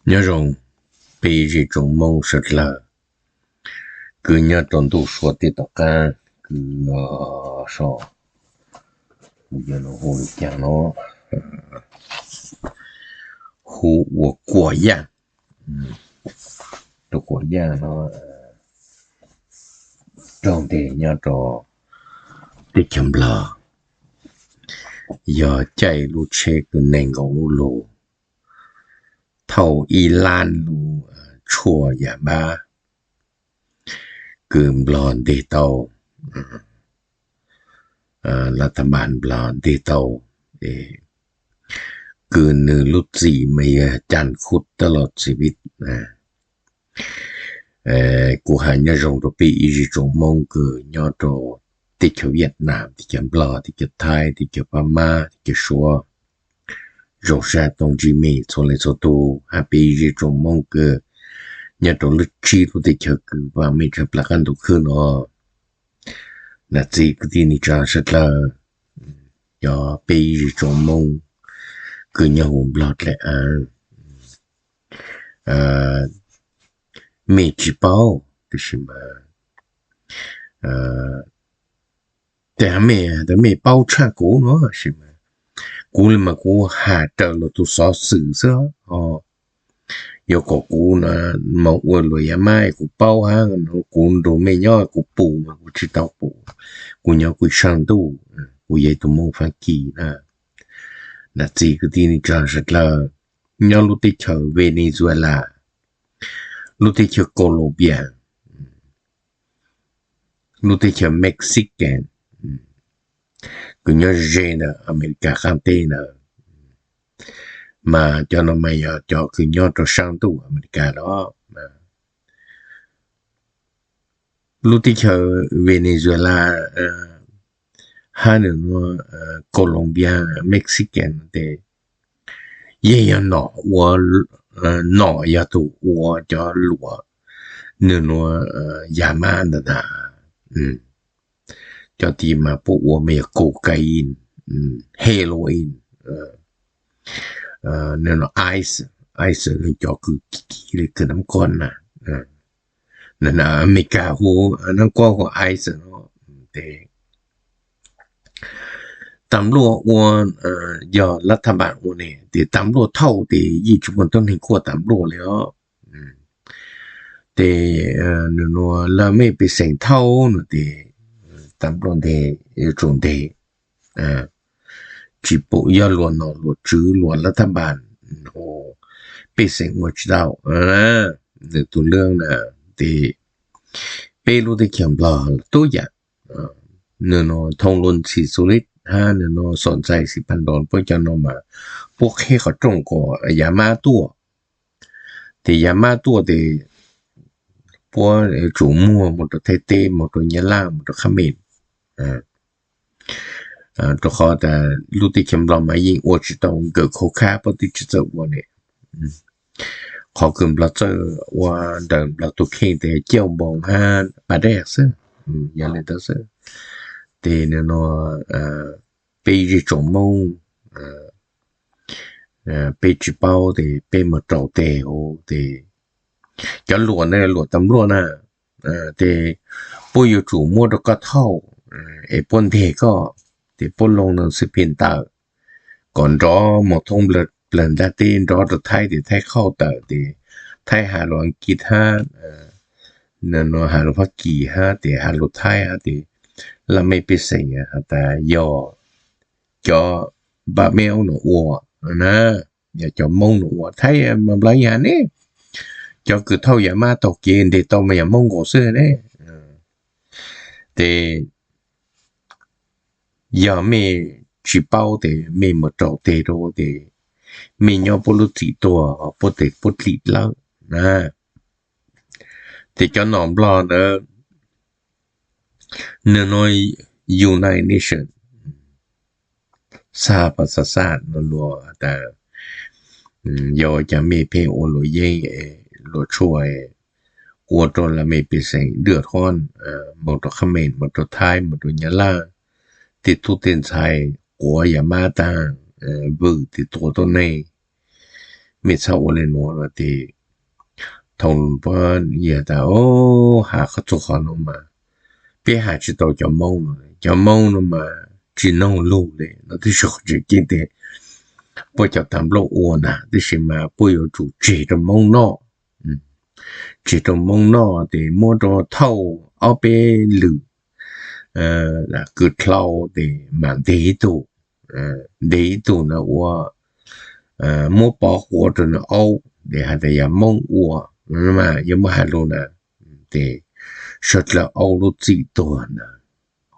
Nyob zoo peb ib zej tsoom Hmoob sawv dlawg, kws nyob rau ntuj suav tej tom qaab, kws so hu li caag no, hu ua Kuam Yaaj. Tus Kuam Yaaj no raug nteg nyob rau teb chaws Nplog, yog caij lub tsheb kws neeg nkaum lub lug, thauj ib lab lub tshuaj yam npab, kws Nplog nteg tau, lav thab npas Nplog nteg tau, kws nws lub txim mas yog cam khub tab los txim vij. Kuv has nyob zoo rau peb ib zej tsoom Hmoob kws nyob rau teb chaws Viaj Nam, teb chaws Nplog, teb chaws Thaib, teb chaws Pab Mab, teb chaws Suav, zoo sab tooj ntsib mej txhua leej txhua tug. Hab peb ib zej tsoom Hmoob kws nyob rau lub tsib lub teb chaws kws vaam mej tshaj plaws qaab ntuj khwb no, nam txiv kwv tij neej tsa sawv dlawg, cov peb ib zej tsoom Hmoob kws nyob huv Nplog dlej aav, mej tsi paub tab sis mas tes mej, mej paub tshaj kuv no sis mas kuv li mas kuv has raws luag tus xov xwm xwb os. Yuav kom kuv na mas ua luag yav mab kuv paub hab, kuv nrug mej nyob kuv pum mas kuv tsi tau pum. Kuv nyob kuv saab ntuj, kuv yog ib tug Moob Faab Kis na. Nam txiv kwv tij neej tsa sawv dlawg, nyob lub teb chaws Venezuela, lub teb chaws Colombia, lub teb chaws Mexican, kws nyob ze ntawm Amelikas qaab teb ntawd, mas cov no mas yog cov kws nyob rau saab ntuj Amelikas los. Lub teb chaws Venezuela hab nws nua Colombia, Mexican tes yeej yog nom ua, nom yog tug ua cov luam, nws nua yam mab ntawd ntag. Cov tid mas puab ua mas yog cocaine, heroin, nws nua ice, ice cov kws kis kis le kws nam koj na, Amelikas hu nam koj hu ice no. Tes tam luaj ua, yog lav thab npas ua ne tes tam luaj thauj tes yeej tsi muaj tuab neeg kuaj tam luaj le os. Tes nws nua laj mej pej xeem thauj no tes tam luaj nteg, yuav tsum nteg, tsis pum yog luag nom luag tswv luag lav thab npas, pej xeem ua tsis tau. Nws tus leej na, tes peb lub teb chaws Nplog los tub yam, nws nua thoob luag ntxhi xu li hab nws nua xom ntxais xi phaj ntos puab cov no mas puab qheb qhov rooj kom yav mab tuaj. Tes yav mab tuaj tes puab yuav tsum muag mus rau Thaib teb, mus rau Nyab Laj, mus rau Khab Mem, rau qhov tas lub teb chaws Nplog mas yeej ua tsis tau nkawm khau khab, puab twb tsi txawj ua ne. Qhov kws Nplog txawj ua ntawm Nplog tus kheej tes cauj npoos hab pas dej xwb, yog le ntawd xwb. Tes nws nua peb zej tsoom Moob, peb tsis paub tes peb mus rau tes hauv tes cov luam na, luam tam luaj na, tes puab yuav tsum muab rau koj thauj, es puab nteg koj, tes puab loo nws xwb pheej ntawm kom nrov mus thoob plawg ntav teb, nrov rau Thaib tes Thaib qhauj tawm tes Thaib has lus Askiv hab, nws nua has lus Fab Kis hab tes has lus Thaib hab tes laj mej pej xeem has tas yog cov npam meb ub nua ua na, yog cov Moob nua ua. Thaib mas nplawv yam ne, cov kws thauj yav mab taug kev nteg tau mas yog Moob nkaus xwb ne. Tes yog mej tsis paub tes mej mus rau tes rau tes mej nyob puab lub txim tuag puab tes puab dlim dlawb na. Tes cov nom Nplog ntawd, nws nua United Nations, xab pas xab xaj nua luag tas yog ua cas mej pheej ua luam yeeb, luam tshuaj, ua rau laj mej pej xeem dwj hlob, mus rau Khab Mem, mus rau Thaib, mus rau Nyab Laj, tej tub tej ntxhais quav yav mab taag, vwm tes tua tuab neeg, mej txhob ua le nuav los. Tes Thoo Lun puab has tas, o, has qhov txug qhov nuav mas peb has tsi tau cov Moob no. Cov Moob no mas tsi noog lug le no, tab sis qhov tseem ceeb tes puab cov tas nplauj ua ntag, tab sis mas puab yuav tsum tseg rau Moob noj. Tseg rau Moob noj tes muab rua thauj ob peb lwm kws dlhau tes mam ntes ib tug, ntes ib tug ntawd ua, muab pov quav rua nws aub tes has tas yog Moob ua, mas yuav muab has lug na, tes suav dlawg aub lub txim tuag ntawd,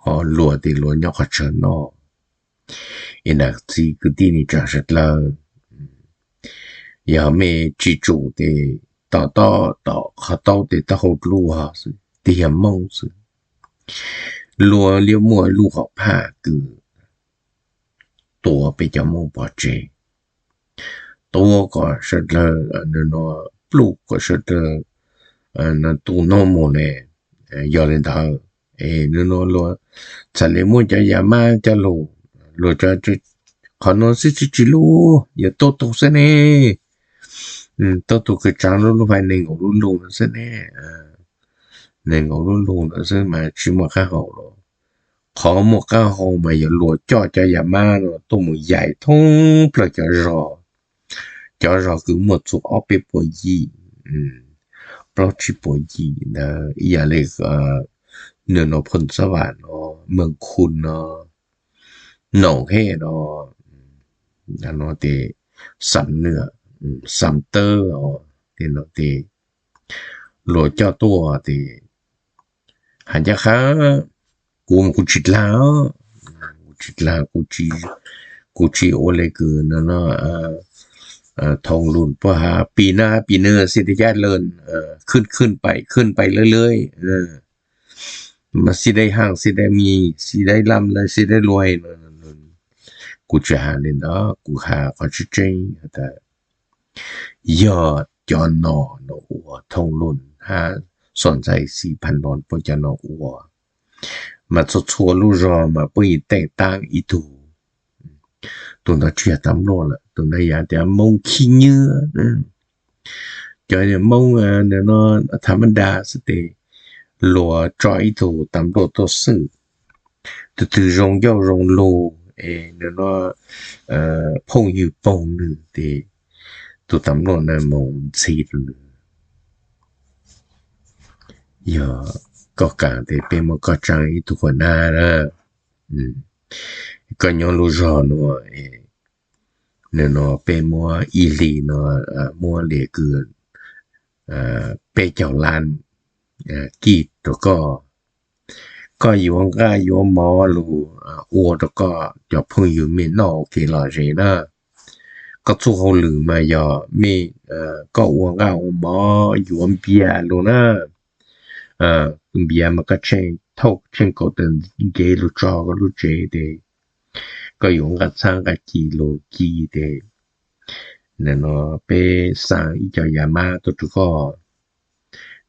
ho luas tes luas nyob qhov tsawg noj. Es nam txiv kwv tij neej tsaa suav dlawg, yog mej tsi tsum tes tom tob tom qhov taub tes taub hau dlub xwb, tes yog Moob xwb. Luas liab muaj lub hom phaj kws tua peb cov Moob pov tseg, tua kom suav dlawg, pluj kom suav dlawg tu noj mus le. Yog le ntawd, es nws no luas txhad le muab cov yas mab coj lug, luas cov, qhov nuav xwb tsi tsi lug, yog tuaj tug xwb ne, tuaj tug kws tsaav lub lub fais neeg nkaum lub lug no xwb ne, neeg nkaum lub lug no xwb mas tsi muaj qaab hau los. Qhov muaj qaab hau mas yog luas coj cov yas mab no tuaj mus yaim thoob plawg cov zog, cov zog kws muaj txug ob peb puas yim, plaub tsib puas yim ntawd, ib yam le nws no Phoo Xab Vam no, Meej Khu no, Noom Hej no, no tes Xam Nwj, Xam Tawb, tes no tes luas coj tuaj tes has ncaj qha, kuv mas kuv tsi dlaag, kuv tsi dlaag, kuv tsi ua le kws no no Thoo Lun puab has pis na pis nws xib dej yaj lawm, khwj khwj pais khwj pais lawm lawm, mas xib dej haaj xib dej mis xib dej lam lawm xib dej luais no. Kuv tsi has le ntawd, kuv has qhov tseeb tseeb tas yog cov no no ua Thoo Lun hab Xom Ntxhais Xis Phas Los puab cov no ua, mas txhua txhua lub zog mas puab yeej teej taab ib tug. Tus ntawd tsi yog tas npluaj lawm, tus ntawd yog tias Moob khib nywb. Cov Moob no tham mab da xwb tes luas tso ib tug tas npluaj tuaj xwb. Tus twg zoo ncauj zoo lug es no phooj ywg poog nws tes tus tas npluaj na moog ntxhi rua nws. Yog koj kaam tes peb muab koj tsaa ib tug huas nab na. Koj nyob lub zog nuav, nws no peb muab ib hlis no muab li kws peb caug lab kij rua koj. Koj yuav nqaj yuav mov lug ua rua koj cov phooj ywg mej noj ua ke lom zem na. Koj txuj hauj lwm mas yog mej, koj ua nqaj ua mov yuav npias lug na, npias mas koj tsheej thauj tsheej kaum tawm nkev lug tso koj lub tsev tes koj yuav nqaj txhab nqaj ci lug ci tes no peb xaa ib co yas mab tuaj rua koj.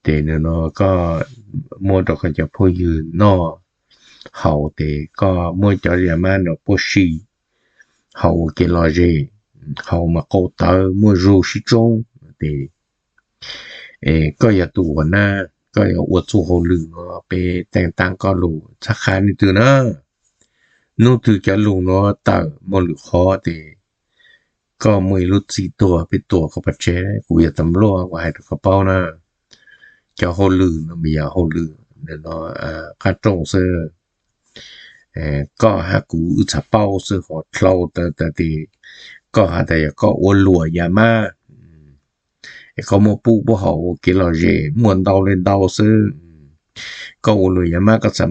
Tes no koj muab rua koj cov phooj ywg noj haus tes koj muab cov yas mab no puab si haus ua ke lom zem, haus mas qau tawv muaj zug sib tsoob tes koj yog tus huas nab, koj yog ua txuj hauj lwm no peb teej taab koj lug txhab qha leej twg na. Nub twg cov lug no tawm muaj lwm qhov tes koj muaj ib lub txim tuag peb tua koj pov tseg. Kuv yog tas npluaj kuv hais rua koj paub na, cov hauj lwm no mas yog hauj lwm no qab rooj xwb. Koj hab kuv wb txhaj paub xwb, hov dlhau tas tas tes koj has tas yog koj ua luam yas mab es koj muab pub puab haus ua kev lom zem muaj ntau le ntau xwb. Koj ua luam yas mab koj txhaj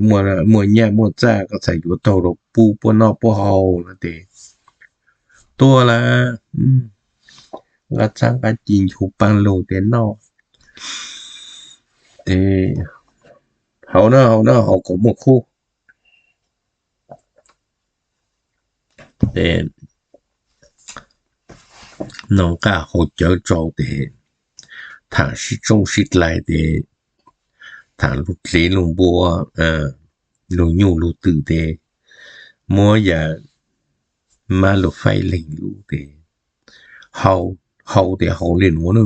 muaj nyaj muaj txaj, koj txhaj yuav taug rua pub puab noj puab haus no tes tuaj lawm, nqaj txhab nqaj ci nchuv paab lug tes noj tes haus na haus na haus kom muaj khub tes noj nqaj haus cawv tsau tes thaam sib tsoob sib dlai tes thaam lug dlev lug npua, lug nyuj lug twm tes muab yas mab lug faib leeg lub tes haus, haus tes haus li nuav na,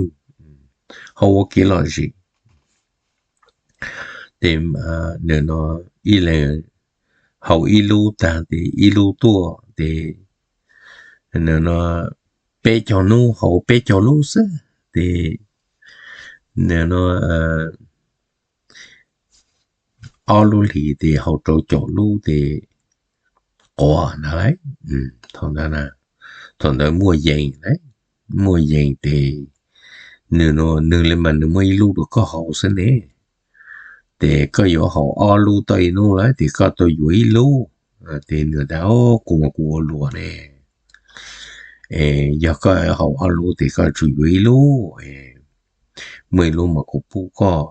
haus ua kev lom zem. Tes nws no ib leeg haus ib lub taag tes ib lub tuaj tes nws no peb caug nub haus peb caug lub xwb tes nws no ob lub hlis tes haus rau caum lub tes quav ntag lauj. Thaum ntawd muaj yees, muaj yees tes nws no, nws li mas nws muaj ib lub rau koj haus xwb ne, tes koj yuav haus ob lub tau ib hnub lawm tes koj tau yuav ib lub. Tes nws tas, kuv mas kuv ua luam ne, yog koj haus ob lub tes koj tsuas yuav ib lub, muaj ib lub mas kuv pub koj.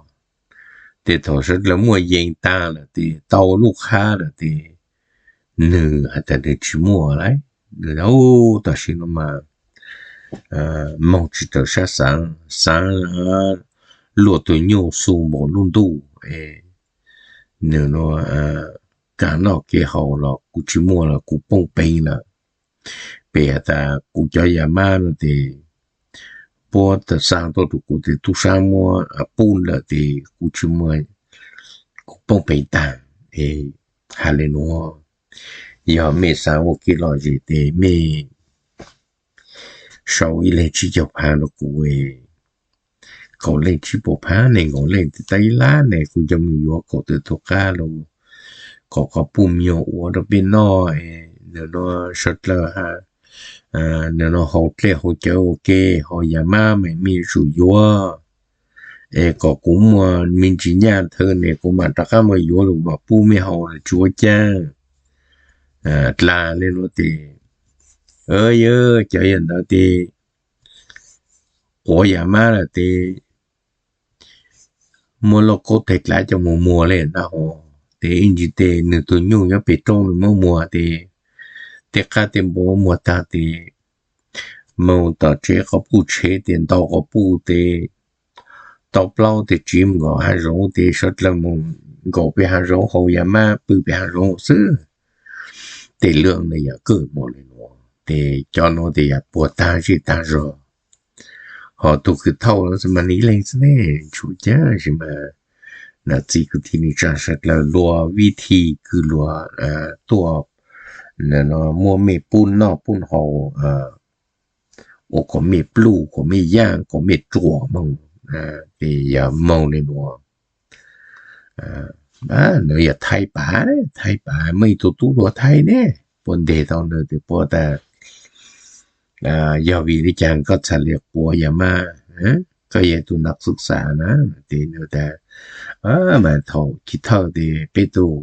Tes thaum sawv dlawg muaj yees tag lawm tes tau lub qhab lawm tes nws has tas nws tsis muaj lawm. Nws tas, tam sim no mas moog tsis tawm sab xaav, xaav luaj tug nyuj xu npaum lub ntuj, nws no kev noj kev haus los kuv tsis muaj los kuv poob peev lawm. Peb has tas kuv cov yas mab no tes puab xaa tuaj rau kuv tes tub sab muab pub lawm tes kuv tsis muaj, kuv poob peev taag. Has le nuav, yog mej xaav ua kev lom zem tes mej sau ib leeg tsib caug phav rau kuv, kaum leej tsib puas phav, neeg nkaum leej tes tau ib lab ne, kuv coj mus yuav kaum tawm tug qab los kom qhov puj me nyuam ua rau peb noj. Nws no sawv dlawg nws no haus dlej haus cawv ua ke, haus yas mab mas mej yuav tsum yuav, es kom kuv muaj me ntsis nyaj thawj ne kuv mam rov qab mus yuav lug mam pub mej haus los tsis ua caag. Dlaag le nuav tes, yog cov yam ntawd tes quav yas mab lawm tes muab lauj kaub teg dlav coj mus muag le na ho. Tes ib ntsis tes nws tug nyuj nyob peg roob nws muab muag tes tej qab tej npua muag tag tes moog tom tsev quas puj tshev tes ntau quas puj tes tau plaub tes tsiv mus nkaum hav zoov tes sawv dlawg mus nkaum peg hav zoov haus yas mab pw peg hav zoov xwb. Tej lwm no yog kawg moog le nuav tes cov nuav tes yog puag tag zej tag zog. Ho tug kws thauj mas nws ib leeg xwb ne, tsis ua caag sis mas nam txiv kwv tij neej tsaa sawv dlawg luag vib thij kws luag tuaj no muab mej pub noj pub haus, ua kom mej pluj kom mej yaaj kom mej ruam moog, tes yog moog le nuav. Nuav yog Thaib pav, Thaib pav muaj ib tug tub hluas Thaib ne, puab nteg tau nws tes puab tas, yog vim le caag koj txhad le quav yas mab, koj yog tusนักศึกษาna. Tes nws tas, mas thaum chiv thawj tes peb tug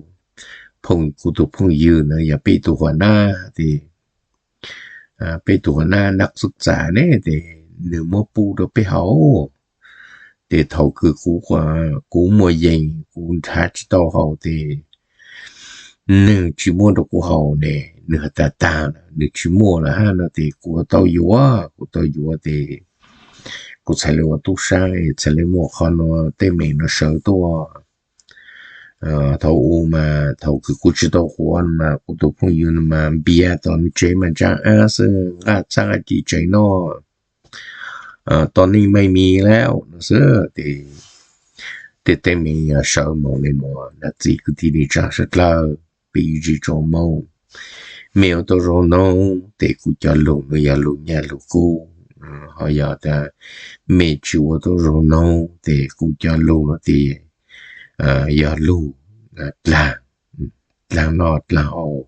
phooj, kuv tus phooj ywg na yog peb tug hua nab tes peb tug hua nabนักศึกษาne tes nws muab pub rau peb haus. Tes thaum kws kuv, kuv muaj yees kuv nrhav tsis tau haus tes nws tsis muab rau kuv haus ne, nws has tas tag lawm nws tsis muaj lawm hab no tes kuv tau yuav, kuv tau yuav tes kuv txhad le ua tub sab, txhad le muaj qhov no tej me no sawv tuaj. Thaum u mas thaum kws kuv tsis tau quav mas kuv tus phooj ywg no mas npiav tom nws tsev mas ntsaa ab xwb, nqaj txhab nqaj ci tsev noj, tau neeg maij mis lawm no xwb. Tes tej me sawv moog le nuav, nam txiv kwv tij neej tsaa sawv dlawg, peb ib tsi tsoom Moob, mej ua tau zoo noog tes kuv cov lug no yog lug nyaj lug kub, ho yog tas mej tsis ua tau zoo noog tes kuv cov lug no tes yog lug dlaag, dlaag noj dlaag haus.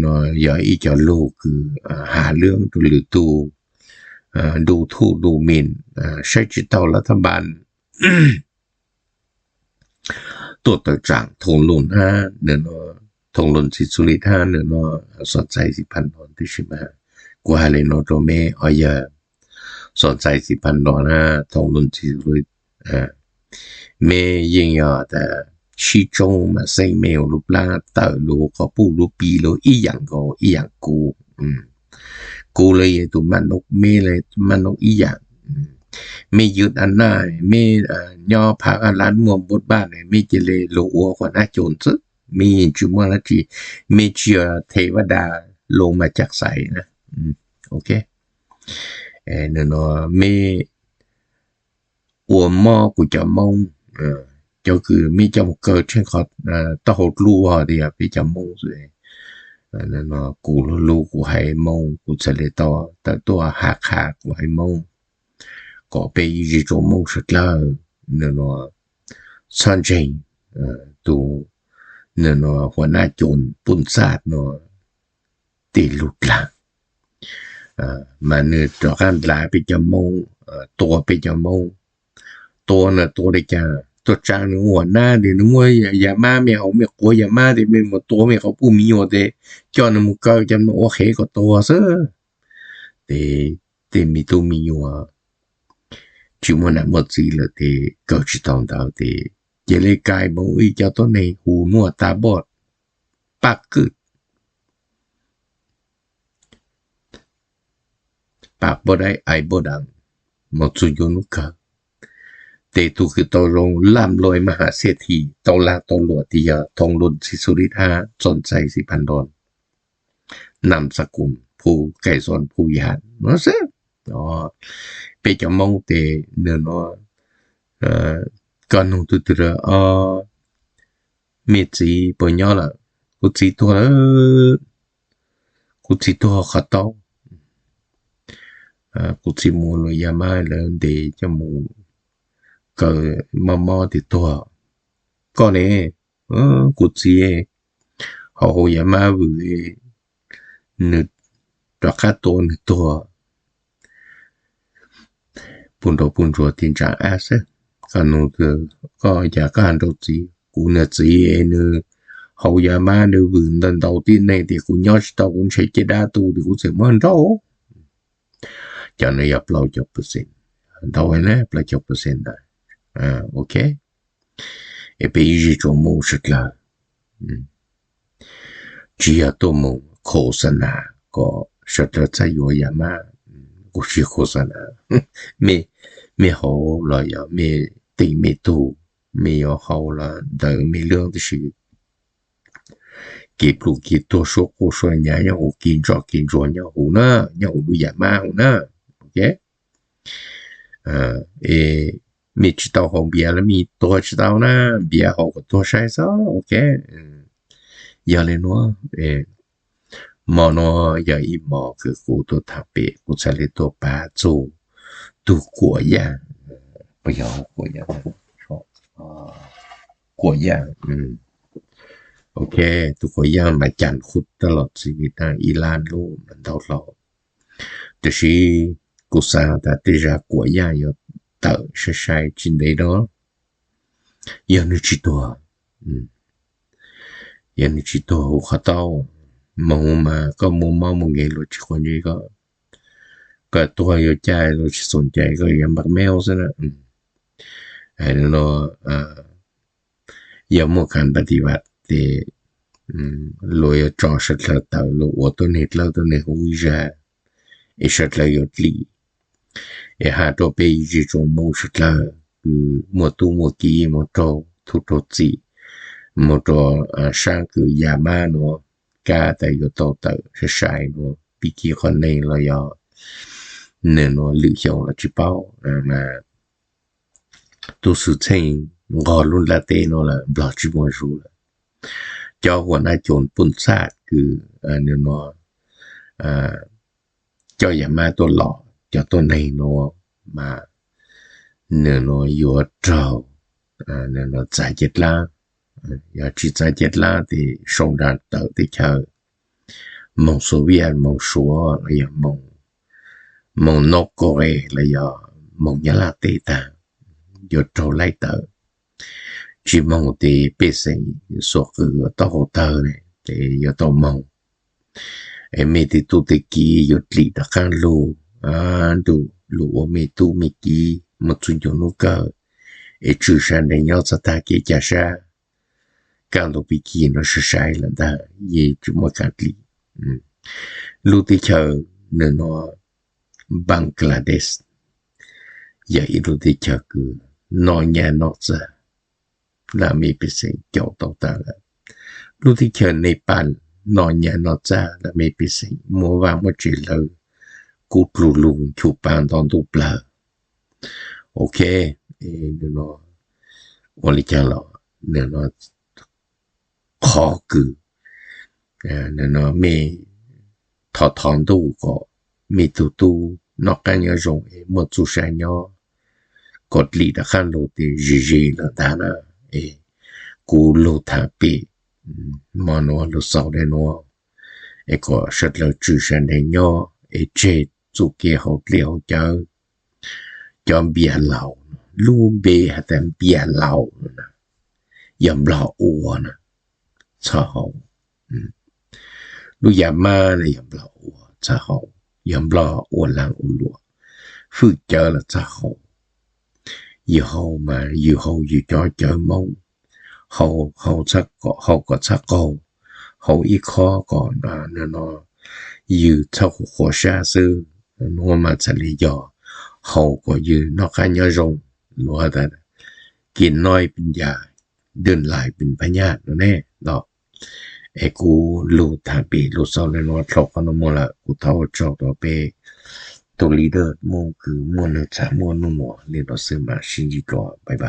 No yog ib co lug kws has lwm rau lwm tug, ntu thuj ntu mim, saib tsis taug lawv thab npas tuaj tawm tsaam Thoom Luj hab, Thoom Luj Txiv Txuj Li hab, nws no Xos Ntxais Xim Phas Nrho, tab sis mas kuv has le nuav rau mej, ho yog Xos Ntxais Xim Phas Nrho hab Thoom Luj Txiv Txuj Li, mej yeej yog tas sib tsoob mas xeeb mej ua lub plab tawm lug quas puj lub pi lug ib yaam nkaus ib yaam kuv. Kuv le yog tus maj noob, mej le maj noob ib yaam. Mej ywg dab naj, mej nyob phav qab lab muaj npua npaj ne, mej cia le lug ua quas nab coos xwb, mej yeej tsis muaj dlaab tsi, mej tsis yog them vaj das lug mas caj xaiv na. Ok. Nws no, mej ua mob kuv cov Moob, cov kws mej coj mus kaw tsheej qhov taub hau dlub ho tias peb cov Moob xwb. Kuv hlub hlub kuv haiv Moob, kuv txhad le tau tawm tuaj has qha kuv haiv Moob kom peb ib zej tsoom Moob sawv dlawg, nws no, txhob ntseeg tus, nws no, huas naj coos puj txaj no tej lug dlaag. Mas nws rov qab dlav peb cov Moob, tua peb cov Moob. Tua na tua le caag? Tuaj tsaa nws huas nab tes nws muab yas mab, mej haus mej quav yas mab tes mej mus tua mej qhov puj me nyuam tes coj nws mus kaw, coj nws ua qhev kom tuag xwb. Tes tej me tub me nyuam tsis muaj nam muaj txiv lawm tes kawg tsis tau ntawd tes ces le kais moog ua ib co tuab neeg hu nuav tas npoj paj kwj, paj npoj dai ai npoj dam, moog txug ncuav nub kawg. Tes tug kws tau zoo laj mluav mas has xiaj thim tau laag tau luam tes yog Thoob Luj Ntxhi Xu Lij Ab, Txooj Ntxhais Xi Pha Nroo, Nam Xa Kus Phu, Kais Xos Phu Yas no xwb. Peb cov Moob tes nws no, koj nug tug twg, mej txiv puas nyob lawm? Kuv txiv tuag lawm, kuv txiv tuag qhov taub, kuv txiv mus luas yas mab lawv ntes coj mus kaw mob mob tes tuag. Koj ne? Kuv txiv haus haus yas mab vwm, nws rov qab tua nws tuag. Puj nraug puj ntsuag tig ntsaa ab xwb. Koj nug, koj cas koj has nrau txiv? Kuv niag txiv nws haus yas mab nws vwm ntau ntau tib neeg tes kuv nyob tsis tau, kuv ntshe caj dab tu tes kuv txawm muab nrauj. Cov no yog plaub caug percent, ntau na, plaub caug percent ntawd. Ok, es peb ib zej tsoom Moob sawv dlawg tsis yog tuaj mus khos xa nas kom sawv dlawg txhaj yuav yas mab, kuv tsis khos xa nas. Mej haus los yog mej teem mej tug, mej yuav haus los ntawm mej lub, tab sis kev pluj kev tuag suab quaj suab nyav nyob huv, kev ntso kev ntsuag nyob huv na, nyob huv lub yas mab huv na. Ok, es mej tsis tau haus npias los mej tuag tsis tau na, npias haus kom tuag saib xwb. Ok, yog le nuav, hmo no yog ib hmo kws kuv tuaj thaam pem, kuv txhad le tuaj pav txug tug Kuam Yaaj, puas yog Kuam Yaaj? Kuam Yaaj, ok, tug Kuam Yaaj mas cas kuj tab los txi vim tas ib lab lub mas ntau hlo. Tab sis kuv xaav tas tej zag Kuam Yaaj yuav tawm sai sai tsis ntev no, yog nws tsis tuag, yog nws tsis tuag huv qhov taub. Moog mas koj muaj mob muaj nkeeg luag tsis quav ntsej koj, koj tuag yuav cai luag tsis xoom cai, koj yuav npaj meb xwb na. No yog muaj kav npaj tiv vam tes luag yuav tso sawv dlawg tawm, luag ua tuab neeg dlawb tuab neeg huv ib zag, es sawv dlawg yuav dlim. Es has rua peb ib zej tsoom Moob sawv dlawg kws muaj tub muaj kiv, muaj raug tub raug txim, muaj rua saab kws yas mab nuav kab tas yuav tau tawm sai sai nuav, pib kiv qhov neeg los yog nws nuav lwm xyoo los tsis paub. Tub xwm txheej nqog lub nplaj teb nuav lawm, nplog tsis muaj zug lawm. Cov huam nab coos puj txaj kws nws nuav coj yas mab tuaj los, cov tuab neeg nuav mas nws nuav yuav raug, nws nuav txav caj dlaab. Yog tsis txav caj dlaab tes sau nra tawm teb chaws, moog Soviet, moog Suav los yog moog North Korea los yog moog Nyab Laj teb tag, yuav raug laij tawm. Tsis moog tes pej xeem xuas qws taub hau tawg ne, tes yuav tau moog. Es mej tej tub tej kiv yuav dlim rov qaab lug, ntuj, lug ua mej tub mej kiv moog txug ncuag nub kawg, es tswj sab nreeg nyob txog tag kev ca sab. Kaj ntug pig kig no sai sai lawm ntag, yeej tsis muaj kav dlim. Lub teb chaws nws nuav Bangladesh yog ib lub teb chaws kws noj nyab noj txag, laj mej pej xeem caum tau tag lawm. Lub teb chaws Nepal noj nyab noj txag, laj mej pej xeem muaj vaj muaj tsev lawv kub dlug lug nchuj pa nto ntuj plawg. Ok, ua li cas los nim no qhov kws nim no mej thov thov ntuj kom mej tug tub noj qaab nyob zoo es muaj txuj sa nyob, kom dlim rov qaab lug tes zig zig lawm ntag na. Es kuv lug tham pem mo nuav lug xaus le nuav, es kom sawv dlawg tswj sa ntev nyob es tseg txuj kev hauv dlej hauv cawv. Cov npias laus, lub npe has tas npias laus no na, yog nplog ua na, txhob haus. Lub yas mab no yog nplog ua, txhob haus. Yog nplog ua laag ua luam, hwj cawv los txhob haus. Yug haus mas yug haus yug cov cawv Moob, haus kom txhob qaug, haus ib khob kom no yug txhob qhuas sab xwb. Nuav mas txhad le yog haus kom yug noj qab nyob zoo, luag has tas kev noj pes yas, dwj lais pes phab nyaj no ne no. Es kuv lug tham pem lug xaus le nuav, dlhau qhov nuav muaj lawm, kuv thov ua tsaug rua peb tug leader Moob kws muaj nwg txhaj muaj nuj nuav le nuav xwb, mam sib ntsib dlua, bye bye.